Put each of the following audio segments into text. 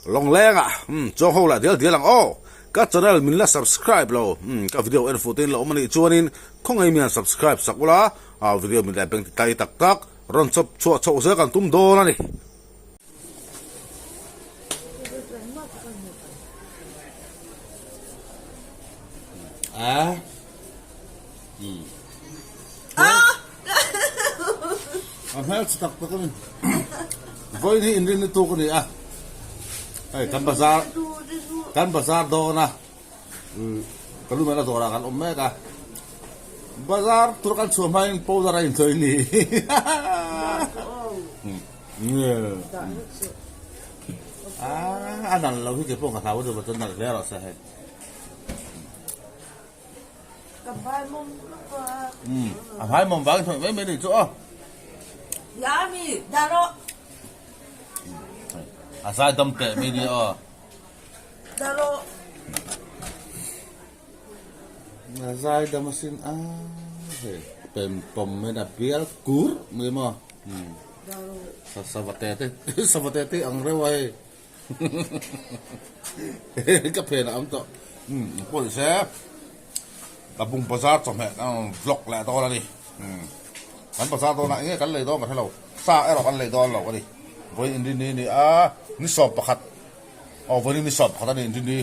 Lawngleng ah umm chuang ho lah dial dial ang aw. Ka channel min la subscribe lo umm ka video en fuh te in la awm a nih chuanin khawngaih mian subscribe sak ula ah video min la beng ti tai tak tak rawn chawp chhuah chhoh zel kan tum dawn a ni. A hmel chi tak tak a ni. Vawiin hi inrin lutuk a ni a. Hei kan bazar kan bazar dawn a. Ka lu mehna dawrah kan awm mek a. Bazar tur kan chhuah hmain powder a inchawih a ni. A nalh lo hi keipawh ka hlau a ni chuan nalh hle rawh se hei. Ka hmai mawm lutuk a. Umm a hmai mawm vangin thawih mai mai ni chu aw. Ya mi dah rawh. A zai dam teh mai ni aw. Dah rawh. A zai dam asin a hei pem pawm mai a bial kur mai maw. Umm dah rawh. Savate te savate te ang reuh a hei. Ka phen a awm tawh. Umm pawh ni se ka bung bazar chawhmeh vlog leh dawn a ni. Umm kan bazar dawnah enge kan lei dawn ka hre lo. Sa erawh kan lei dawn lo a ni. Vawiin inrinni a ni a, ni 11 aw vawiin ni 11 a ni inrinni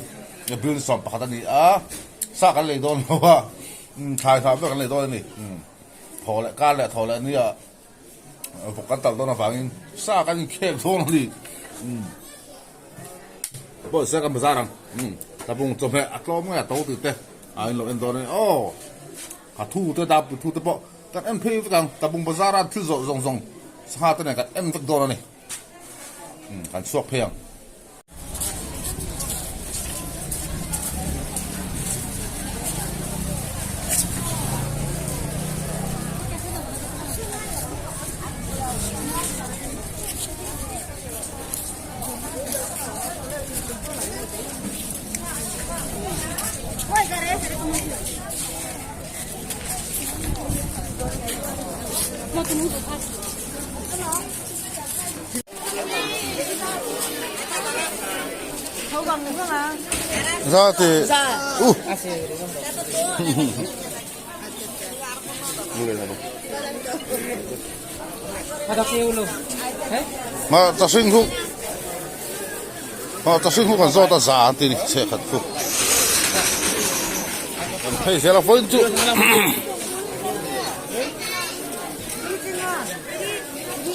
April ni 11 a ni a, sa kan lei dawn lo a, umm thlai hnah vel kan lei dawn a ni. Umm thaw leh kar leh thaw leh nia. Vawk kan talh dawn avangin sa kan inkhek dawn a ni. Pawh se kan bazar ang. Tlabung chawhmeh a tlawm nge a to tih te a inlo en dawn a ni. Aw ka thu te dap thu te pawh kan en phei vek ang. Tlabung bazara thil zawh zawng zawng sangha te nen kan en vek dawn a ni. Kan chhuak phei ang. Ra thì u mà ta sinh khu mà ta sinh khu còn do ta già thì sẽ khát khu thấy sẽ là phơi chú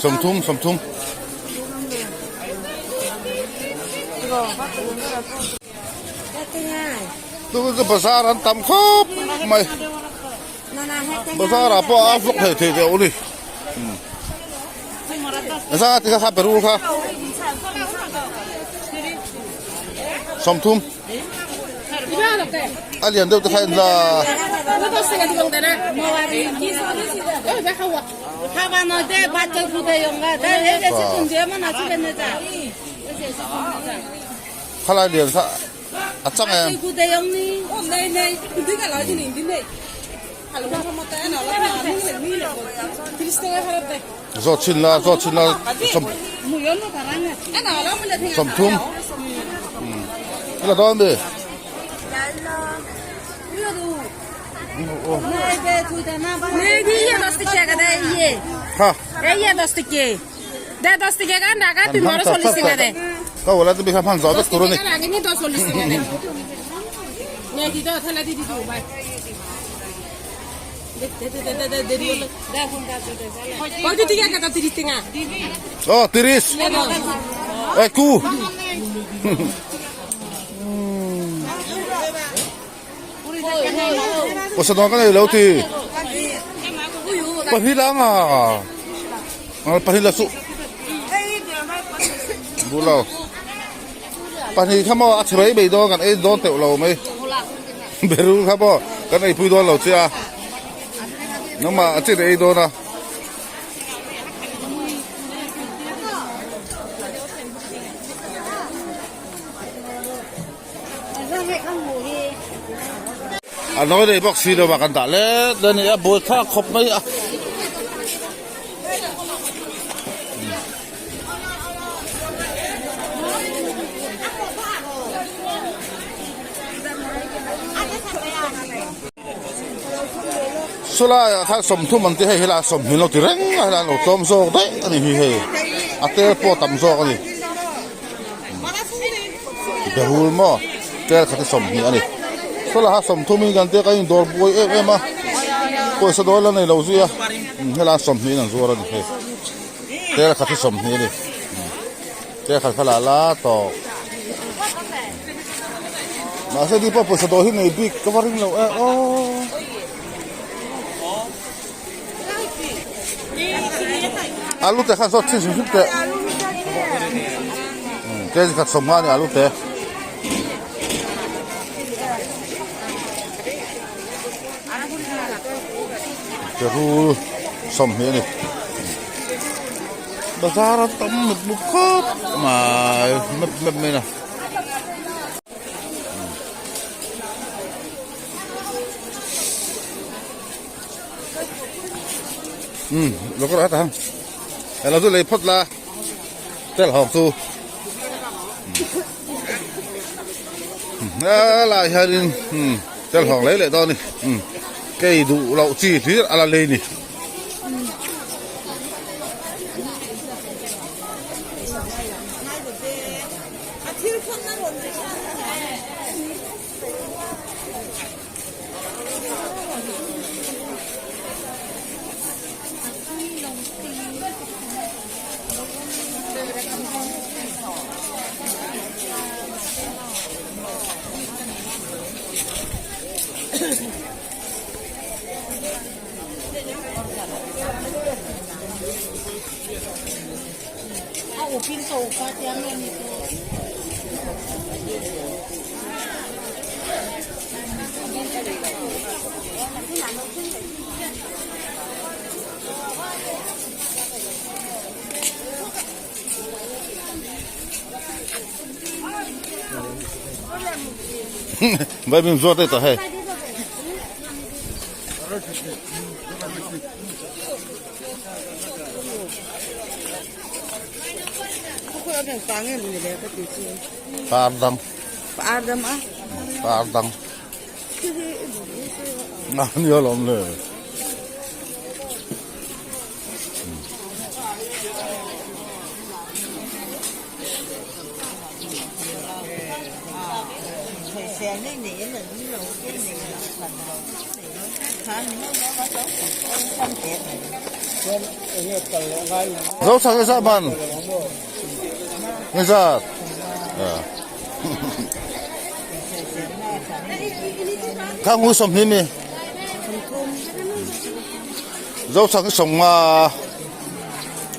30 30. Tu ka bazar an tam khawp mai bazar ah pawh a vlog thei thei deuh a ni za ti kha kha perul kha 30 a lian deuh te kha in la. Khalai lian kha a chang em? Zawt chhin la, zawt chhin la, 30. Ila dawn mi? Ka wala te bikha phan zawh vek tur a ni. Oh, tiris. Eh, ku. Pawisa dawn ka nei lo ti. Pahnih la anga. Pahnih la suh. Duh lo. Pahnih kha maw a chhe mai mai dawn kan ei dawn teuh lo mai. Berul kha maw kan ei pui dawn lo che a. Nangmah a chin ei dawn a. A nawi nei bawk si lo a kan dah let let a ni a bul thlak khawp mai a. Sawlaiah khan 30 an ti hei helaiah 20 lo ti reng a helai an lo tlawm zawk daih a ni hi hei a tel pawh a tam zawk a ni Behul maw tel khat hi 20 a ni sawlaiah 30 in kan tia kan indawr buai em em a pawisa dawl la nei lo zui a helaiah 20 in an zuar a ni hei tel khat hi 20 a ni. Te khat kha lah la tawh. Mahse ni pawh pawisa dawh hi nei bik ka va ring lo e aw. Alu te khan zawt thin hrim hrim teh. Kg khat 50 a ni alu te. Berul 20 a ni. Bazar a tam mut mut khawp mai map map mai a um lo ka rawh hang elo chu lei phawt la tel hawk chu a lai hianin um tel hawk lei leh dawn a ni um kei duh loh chi hlir a la lei ni. Vai min zuat e ta hei. Par dang. Par dang a. Par dang. A ni alawm le. Zo chak nge zah man nge zat Khang ngu 20 mi Zo chak 50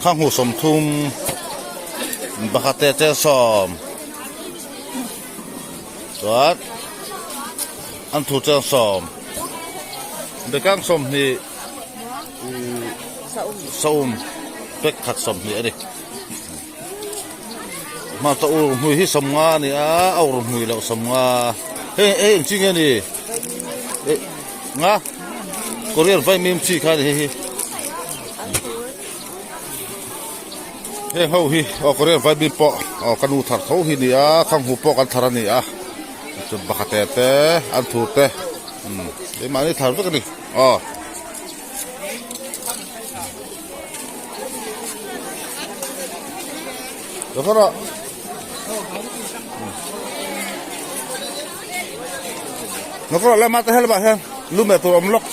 Khang ngu 30 Pakhat te te 10 Chuan an thu cheng 10 Bekang 20 Saum pack khat 20 a ni. Hmarcha ur hmui hi 50 a ni a, a ur hmui loh 50. Hei hei eng chi nge ni? Nga Korean vaimim chi kha a ni hei hi. Heng ho hi aw Korean vaimim pawh aw ka nu thar tho hi a ni a, khang hu pawh kan thar a ni a. Chuan pakhat te an thur te umm keimahni thar vek a ni aw. Lo kawr rawh lama te helamah hian lu meh tur a awm lawk.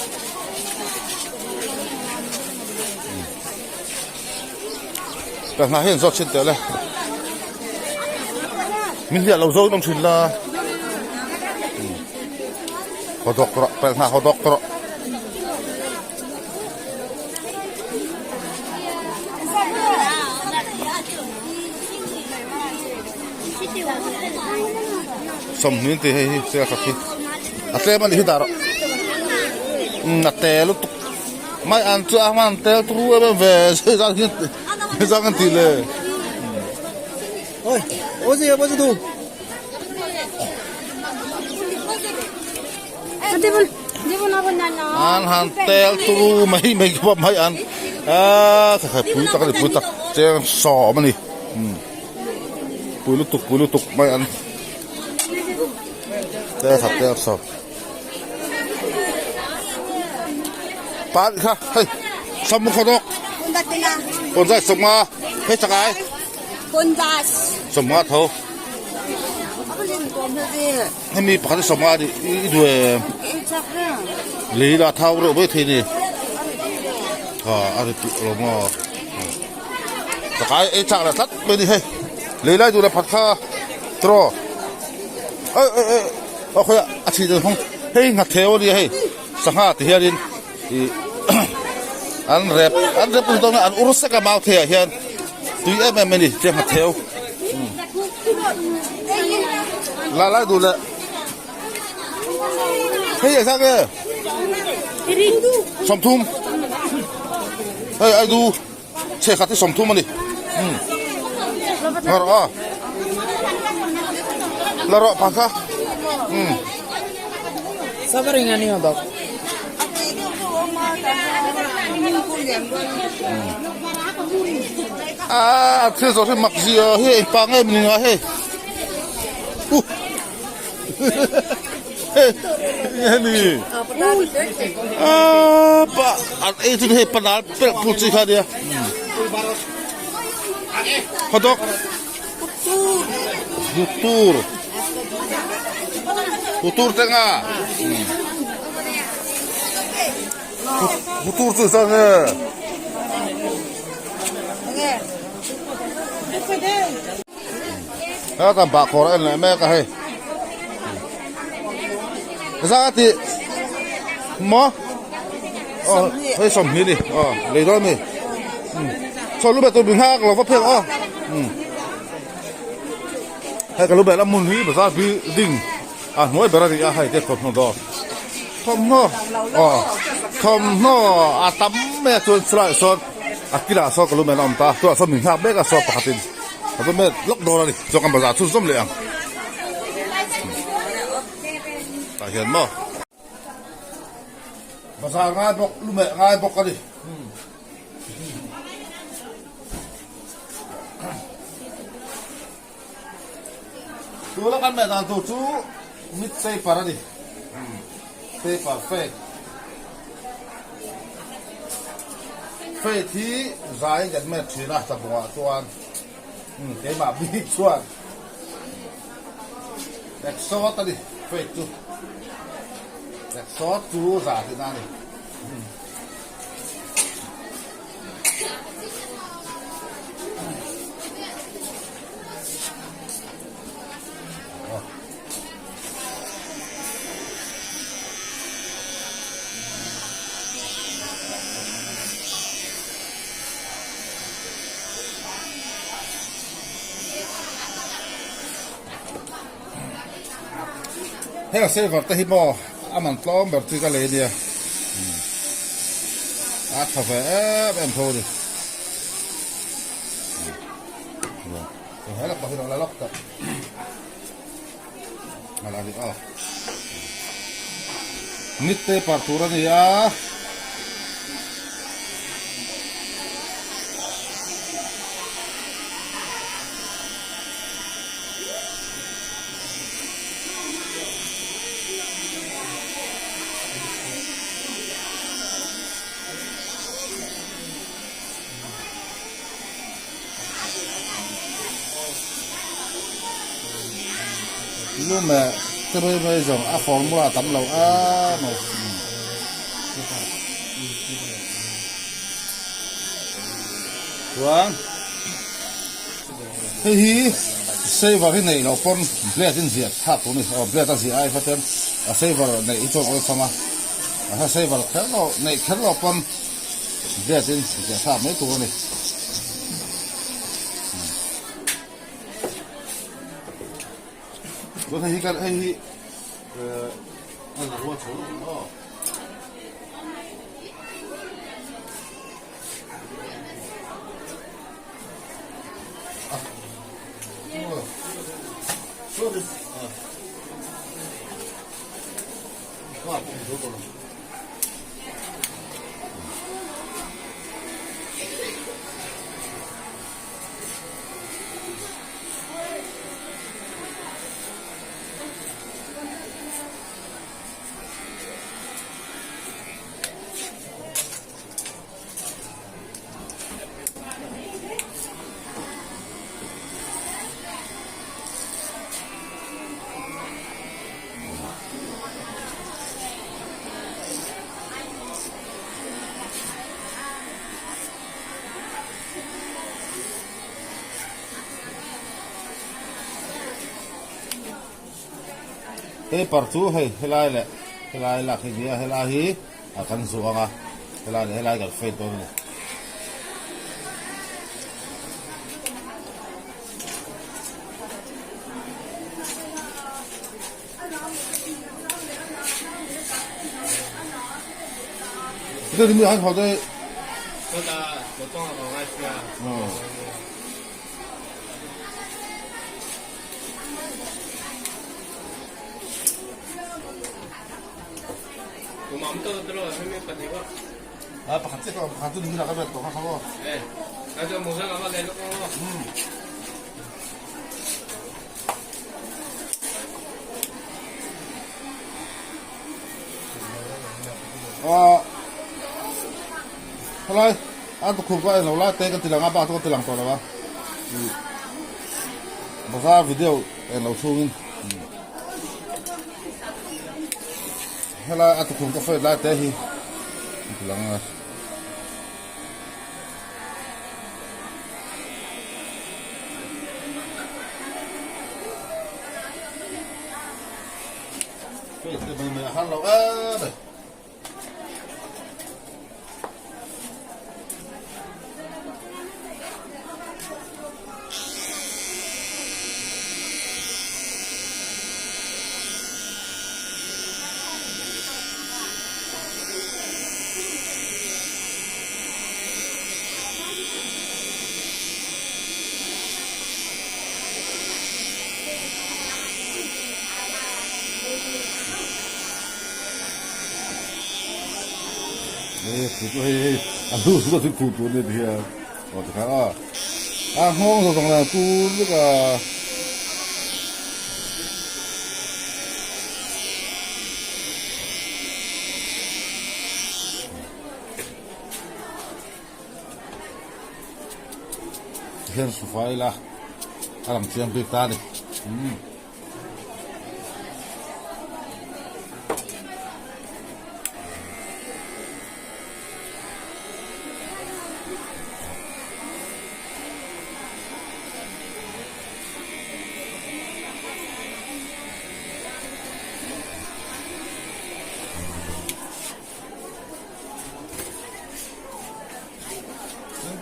Ka hna hian zawt chhin teh le. Min hliah lo zo in awm thin la. Haw dawk rawh pelh hna haw dawk rawh. 20 tih hei hi chiar khat hi a tlem a nih hi dah rawh umm a te lutuk mai an chu a hman tel turu em em ve zang hian zang an tih le. An han tel turu mai mai khawp mai an aaa kha pui tak a ni pui tak cheng 10 a ni umm pui lutuk pui lutuk mai an tel khat tel 10. Pa kha hei sam khaw dawk kawnzai sawmnga hei chakai sawmnga tho hemi pakhat hi sawmnga ani i duh em lei la thau reuh mai thei ni a a ri tih lo maw chakai ei chak leh tlat mai ni hei lei lai duh leh phat kha tiraw ei ei ei aw khawiah a chhih dan hmang hei nghatheu ania hei. Sangha ti hianin ih an rep an rep ang dawn a an ur sek a mau theiah hian tui em em a ni tiang a theu la lai duh leh hei e sang e sawmthum hei ai du chhe khat hi sawmthum a ni la rawh a la rawh pa kha um a thil zawh hi mak zia hi eng pa nge ni nga hei uh hei ni a pa an ei chu hei panal pelh phut chi kha nia hotdog hutur hutur te nga hutur chu sang nge a kan bah khawr en leh mek a hei zat a tih maw aw hei sawmhnih a ni aw lei dawn a mi saw lu bet tur mi nghak lo va phek aw hei ka lu bet a hmun hi bazar building a hnuai ber a ni a hei te thawmhnaw dawr thawmhnaw aw thawmhnaw a tam mai a chuan chulaiah sawn a kilah sawn ka lu men a awm ta tunah sawn min nghak mek a saw pakhatin ka lu met lawk dawn a ni chuan kan bazar chhunzawm leh ang tah hian maw bazar ngai bawk lu meh ngai bawk a ni. Tuna kan meh dan tur chu mid paper a ni paper fake fake hi zai kan met thin a tlabungah chuan keimah bik chuan exhaust a ni fake chu exhaust chu za tihna a ni. Heng silver te hi maw a man tlawm ber chu ka lei ania a tha ve em em tho a ni. Nit paper tur a ni a. Lume te mai mai zawng a formula a tam lo em a chuan hei hi saver hi neih loh pawn blade in ziah thlak tur a ni aw blade a ziah ai kha chuan a saver neih hi chuan awlsam a a saver kher lo neih kher loh pawn Blade in ziah thlak mai tur a ni. Chuan hei hi kan hei hi eh a la rual chho lutuk aw. Ah. Sorry. Ah. Ka pum zo tawh lo. Paper chu hei helai leh helai lak hi nia helai hi a kan zuah ang a helai leh helai kan fade dawn a ni. Helai a tukhum ka en lo lai te ka ti lang a bak chu ka ti lang tawh lo a bazar video en lo chhungin helai a tukhum ka fate lai te hi ka ti lang a. Fate mai mai a har lo em mai. Hei a hnu chu thil phur tur nia tihian aw tikhan a a nghawng zawng zawng la tur vek a. Hian sofa ila a lang chiang bik ta a ni.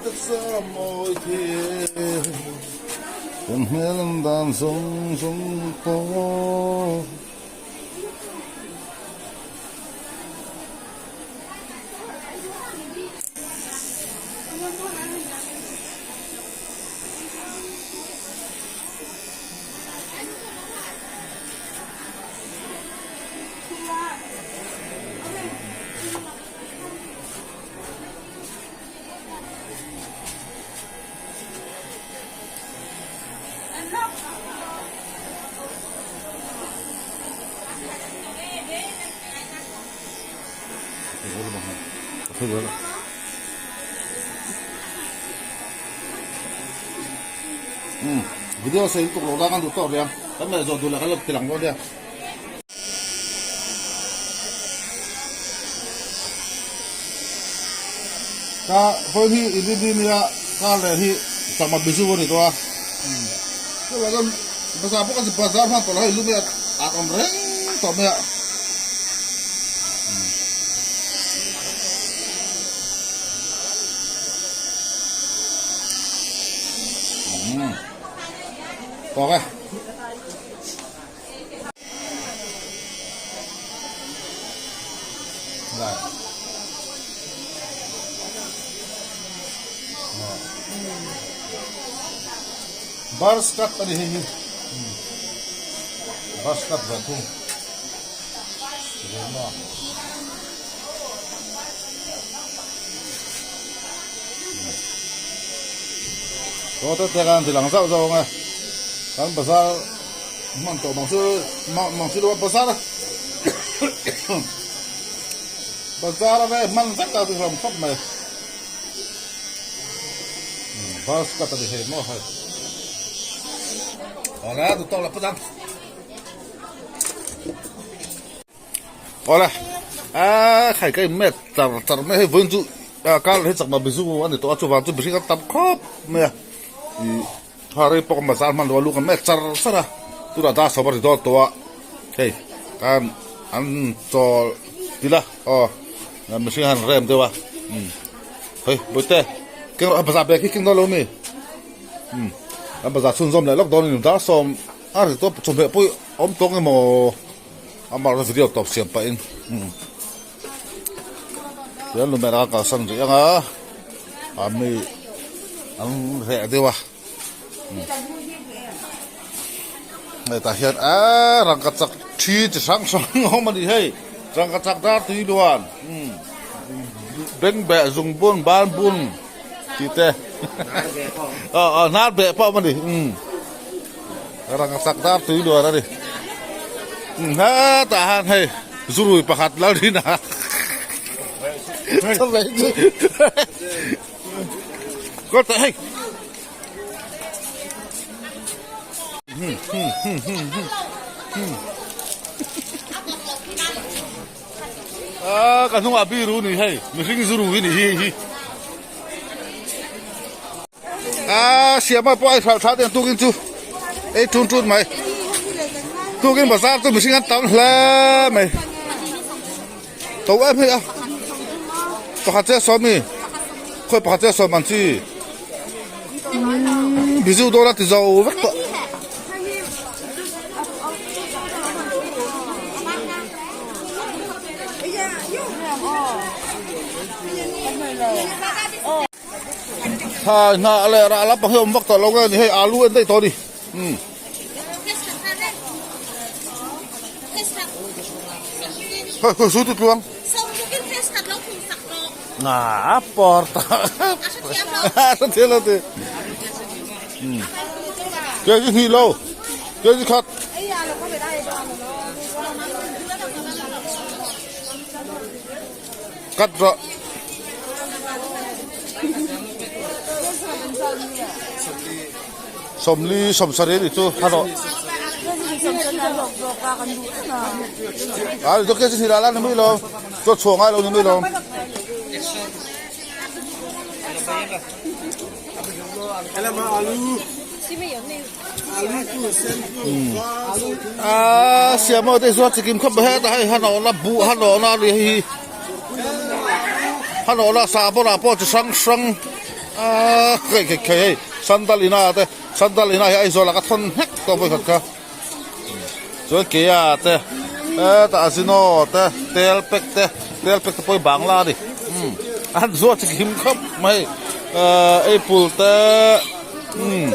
Taksa mawi thil kan hmel an dan zawng zawng pawh. Video sei lutuk lo la kan duh tawk ria kan melh zawh duh leh kan lo ti lang dawn nia. Ka vawiin hi inrinni nia car leh hi chakma bizu a ni tawh a chuvang chuan bazar pawh kan bazar hman tawh lo hei lu mai a awm reng tawh mai a. Tawk e. Bus cut a ni hei hi bus cut ve thung Chaw te te khan ti lang zauh zauh ang e kan bazar hman tawh mang chu mang chu bazar bazar a ve hman vek a ram khawp mai bus cut a ni hei maw hei awle a duh tawk la phawt ang. Awle a khai ka inmet char char mai hei vawiin chu kar hi chakma bizu a ni tawh a chuvang chu mihring a tam khawp mai a ih thar hi pawh ka bazar hman lo a lu ka met char char a tunah dar sawm a ri dawn tawh a hei. Khan an chawl ti la aw mihring han rem deuh a umm hei bawihte keng rawh bazar bag hi keng dawn lo mi umm an bazar chhunzawm leh lawk dawn a ni dar sawm a ri tawp chawhmeh pawh awm tawng emaw amah erawh video tawp siam pahin umm tichuan lumen a kalsan rih ang a a mi an reh deuh a. Hetah hian eee rangka chak thi chi hrang hrang a awm a ni hei rangka chak dar tui luan umm beng beh zung bun ban bun tih te aw aw hnar beh pawh a awm a ni umm rangka chak dar tui luan a ni umm hetah hian hei zurui pakhat Lalrina Kawt teh hei. Ah, ka hnungah biru ni hei mihring zuru hi ni hi hi ah siama pawh ai hralh thla te tukin chu ei tun tun mai tukin bazar chu mihring an tam hle mai To em hei a pakhat che sawm mi khawi pakhat che sawm ang chi bizu dawn a ti zo vek tawh. Thlai hnah leh rah lampang hi a awm vak tawh lo nge ni hei alu en daih tawh a ni umm. Hei hei su tu tluang. A por ta. A thiam lo ti. Ke ji hnih lo. Ke ji khat. Cut rawh. Sawmli sawmsarih a nih chu a rawh. A ni chu kesi hnih lah la ni mai lo chaw chhuah ngai lo ni mai lo. A siam ho te chuan chikim khawp mai heta hei han awhna buh han awhna a ni hei hi han awhna sahbawn ah pawh chi hrang hrang aaa hei hei hei sandal ina te sandal ina hi Aizawl ah ka thawn nghek tawh vawikhat kha chuan keia te hetah azino te tel pack te tel pack te pawh hi bangla a ni umm an zuar chikim khawp mai ahh apple te umm.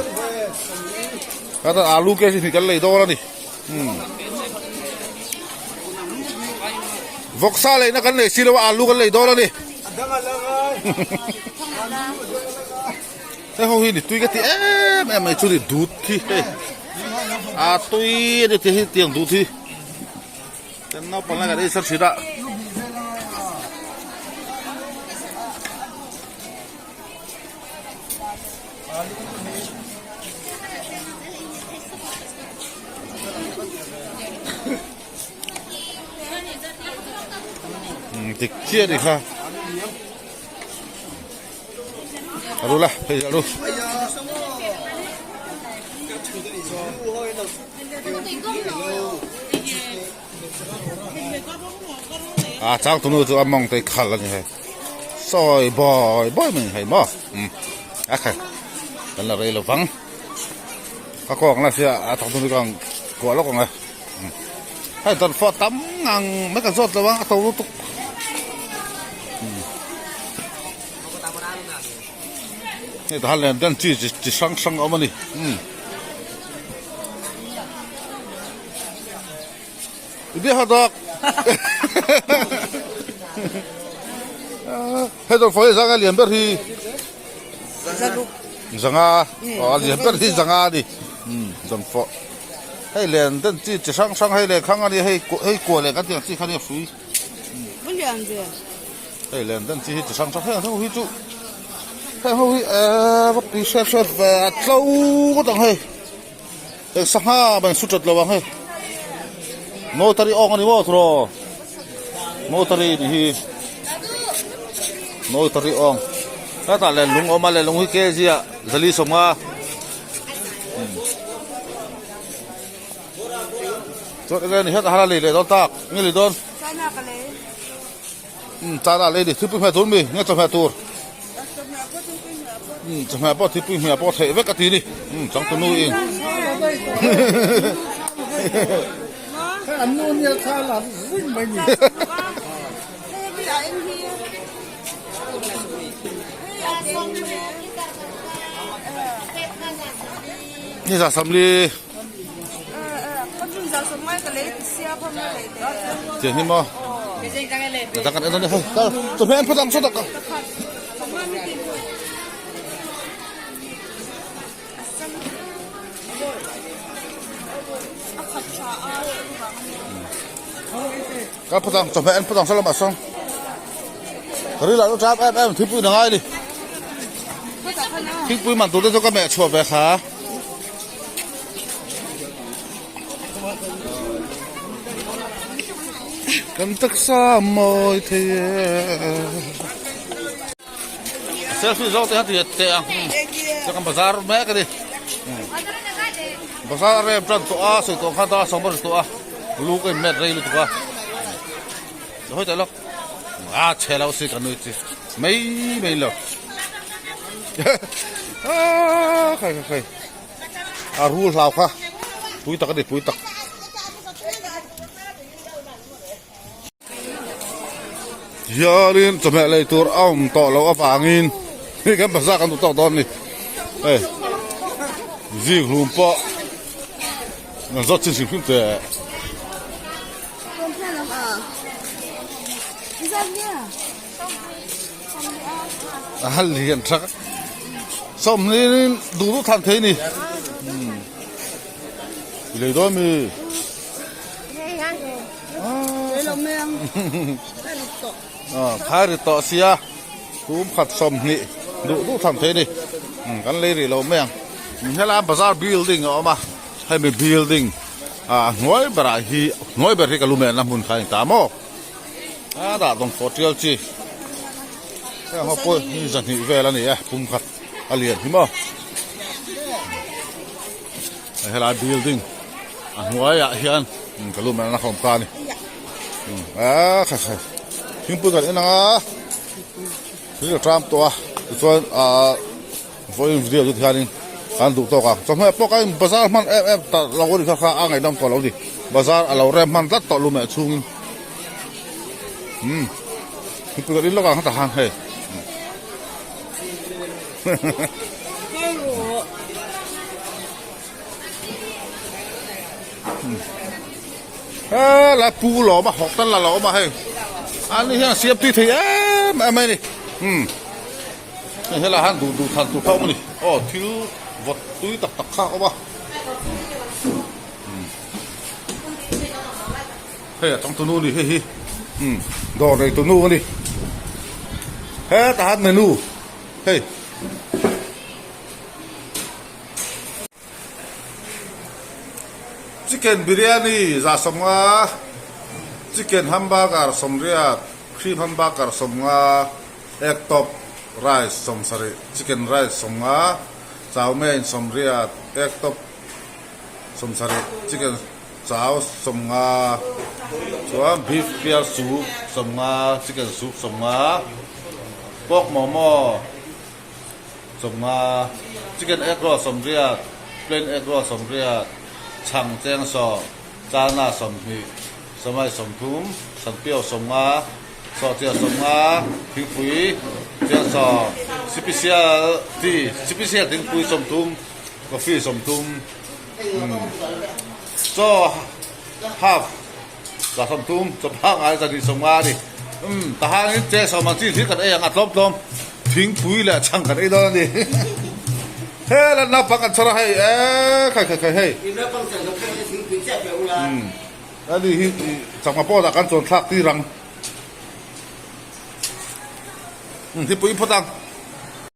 Hetah alu kg hnih kan lei dawn a ni. Umm. Vawksa leina kan lei si lo a alu kan lei dawn a ni. Hei ho hi ni tui ka ti em em mai chu ni dut hi hei. A tui a ni ti hi tiang dut hi. Kan naupang lai kan ei sar thin a. Dik chiah a ni kha a lu la hei a lu. A changtunu chu a mawng te khal a ni hei sawi bawi bawi mai hei maw umm a khai kan la rei lo vang ka kawng la sia a changtunu chu ka kuah lawk ang e hei dawnfawh tam ngang mai ka zawt lo ang a to lutuk umm hei tah hian len den chi chi hrang hrang a awm a ni umm. Bia hot dog. Hei dawr fawi zanga lian ber hi. Zanga. Oh lian ber hi zanga ani. Um dawr faw. Hei len den chi chi hrang hrang hei leh khang ani hei hei kuah leh kan tih ang chi kha nia hrui. Hei len den chi hi chi hrang hrang heng ho hi chu heng ho hi eh va tui hret hret ve a tlo ngawt ang hei. Heng sangha ban su chat lo ang hei. Notary awng ani maw turaw? Notary ni hi. Notary awng. Hetah len lung awm a len lung hi kg ah zali sawmnga. Chuan. Chuan enge ni hetah hian a lei leh dawn tak, enge lei dawn? Chana ka lei. Umm chana lei ni, thilpui hmeh tur mi, nge chawhmeh tur? Chawhmeh pawh thilpui hmeh pawh. Umm chawhmeh pawh thilpui hmeh pawh theih vek a ti ni, umm changtunu in. An nu nia kha la ring mai ni. Ni za samli. Chian hi maw? Dang kan en dawn e hei kal chawhmeh an phawt ang sawtah ka. Kal phawt ang chawhmeh an phawt ang saw lamah sawn. Ka ril ah chu ṭap em em thingpui na ngai a ni. Thingpui man tur te chu ka meh chhuah ve kha. Kan taksa mawi thei e. Selfie zawk te kha ti teh ang. Chuan kan bazar mek a ni. Bazar a rem tan tawh a, sawi tawh khan ta sawm a ri tawh a. Lu ka inmet rei lutuk a. Hawi teh lawk. A chhe lo si ka nui chi mai mai lo. A khai khai khai. A rul hlau kha pui tak a ni pui tak. Hianin chawhmeh lei tur a awm tawh loh avangin hei kan bazar kan duh tawk dawn a ni. Hei zing hlum pawh an zawt chin hrim hrim teh. A lian tha sawmhnih duh duh thlan thei a ni. I lei dawn mi. Khai ri tawh sia tum khat 20 duh duh tham thei ni kan lei rih lo mai ang helai bazar building a awm a hemi building a hnuai berah hi hnuai ber hi ka lumen na hmun kha a ni ta maw a dah dawng fawh tial chi heng ho pawh hi zahnih vel a ni e pum khat a lian hi maw. Helai building a hnuaiah hian ka lu mai a khawm ta a ni a kha kha thingpui kan en ang a thil a tram tawh a tichuan ahh vawiin video chu tihianin kan duh tawk ang chawhmeh pawh kha bazar hman em em ta lo a ni kha kha a ngaihnawm tawh lo a ni bazar a lo rem hman tlat tawh lu meh chhungin umm thingpui kan in lawk ang hetah khan hei. Helai pu lawm a hawk tan la lo awm a hei ani hian siam tui thei em em mai a ni umm hei helai hian duh duh than tur kha a awm a ni aw thil vawt tui tak tak kha a awm a umm hei a changtunu a ni hei hi umm dawr nei tunu a ni hetah hian menu hei. Chicken biryani za 50, chicken hamburger 80, cream hamburger 50, egg top rice 70, chicken rice 50, chow mein 80, egg top 70, chicken chow 50, chuan beef pear soup 50, chicken soup 50, pork momo. 50, chicken egg roll 80, plain egg roll 80, chhang cheng 10, chana 20, samai 30, sanpiau 50, sawhchiar 50, thingpui cheng 10, sipisial tea, sipisial thingpui 30, coffee 30, chaw half za 30, chaw pangngai 2 50 a ni. Umm tahan in che sawm ang chi thil kan ei ang a tlawm tlawm thingpui leh chhang kan ei dawn a ni. He la naupang kan chhawr a hei e khai khai khai hei. Umm ani hi chakma pawh dah kan chuan thlak tir ang. Umm thingpui phawt ang.